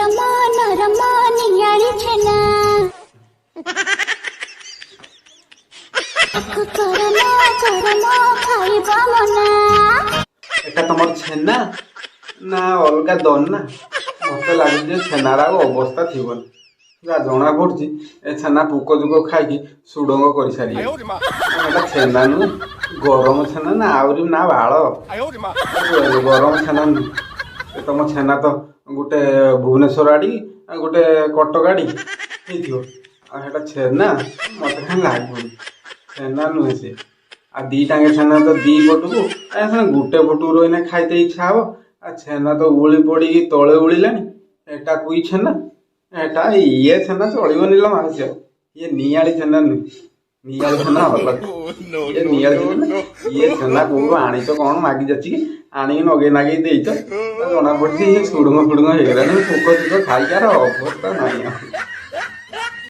ନରମ ନରମ ନିଆଳି ଛେନା। ତାକୁ ଗରମ ଗରମ ଖାଇବ ମନା। ଏଟା ତମର ଛେନା ନା ଅଲଗା ଦନା? ମତେ ଲାଗୁଛି ଯେ ଛେନାର ଆଉ ଅବସ୍ଥା ଥିବନି। ଯାହା ଜଣା ପଡୁଛି, ଏ ଛେନା ପୋକ ଯୁଗ ଖାଇକି ସୁଡଙ୍ଗ କରିସାରିବେ। ଏଟା ଛେନା ନୁହେଁ, ଗରମ ଛେନା ନା ଆହୁରି ନା ବାଳ। ଗରମ ଛେନା ନୁହେଁ ଏ। ତମ ଛେନା ତ ଗୋଟେ ଭୁବନେଶ୍ୱର ଆଡ଼ିକି ଆଉ ଗୋଟେ କଟକ ଆଡ଼ିକି ହେଇଥିବ। ଆଉ ସେଟା ଛେନା ମତେ କାହିଁ ଲାଗୁନି, ଛେନା ନୁହେଁ ସେ। ଆଉ 2 ଟାଙ୍କେ ଛେନା ତ ଦି ପଟକୁ, ଗୋଟେ ପଟକୁ ରହିଲେ ଖାଇତେ ଇଚ୍ଛା ହବ। ଆଉ ଛେନା ତ ଉଳି ପଡ଼ିକି ତଳେ ଉଳିଲାଣି। ଏଟା କୁଇ ଛେନା ଏଟା? ଇଏ ଛେନା ଚଳିବନି ଲୋ ମାଉସୀ। ଆଉ ଇଏ ନିଆଳି ଛେନା ନୁହେଁ, ନିଆଳି ଛେନା ଅଲଗା। ଇଏ ନିଆଳି ଛେନା ନା? ଇଏ ଛେନା କୋଉଠୁ ଆଣିଛ? କଣ ମାଗି ଯାଚିକି ଆଣିକି ନଗେଇ ନାଗେଇ ଦେଇଛ, ଜଣା ପଡୁଛି। ଇଏ ସୁଡୁଙ୍ଗ ଫୁଡୁଙ୍ଗ ହେଇଗଲାଣି, ପୋକ ଜୋକ ଖାଇକି ଆର ଅବସ୍ଥା ନାହିଁ ଆଉ।